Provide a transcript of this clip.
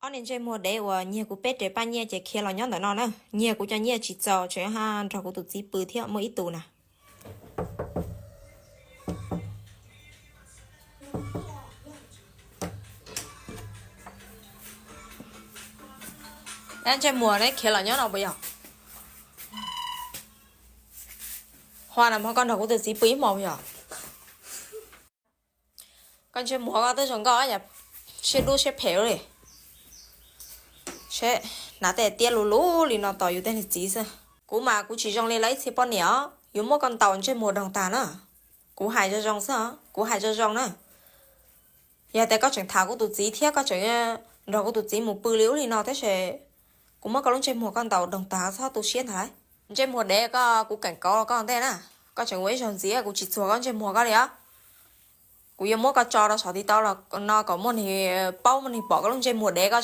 Ob niag ntsej muag dev uas nyiag kuv peb rem paj nyiaj ces khiav los nyob ntawm no na. Nyiag kuv cov nyiaj tsis txaus tseem nrog kuv tus txiv pw thiab muaj ib tug na. Ntsej muag neb khiav los nyob no puas yog? Hua na, koj nrog kuv tus txiv pw ib hmo puas yog? Koj ntsej muag koj twb zoo nkauj yam siab dub siab phem li. Seb, hnav tej tiab lus lus li no tos yus tej niag txiv xwb. Kuv mas kuv tsis zoo li lawv ib txhia poj niam os, yuav muab koj ntaus ntsej muag doog tag na. Kuv hais zoo zoo xwb os, kuv hais zoo zoo na. Yog tias koj tseem tham kuv tus txiv thiab koj tseem nrog kuv tus txiv mus pw li ub li no tab sis kuv muab koj lub ntsej muag koj ntaus doog tag, txhob tu siab ntag lauj. Ntsej muag dev koj, kuv keem kauv koj ntej na. Koj tseem ua ib zaug ntxiv kuv tsis txuag koj ntsej muag koj li os. Kuv yuav muab koj tso rau saum TikTok no kom muaj neeg paub, muaj neeg pom koj lub ntsej muag dev koj.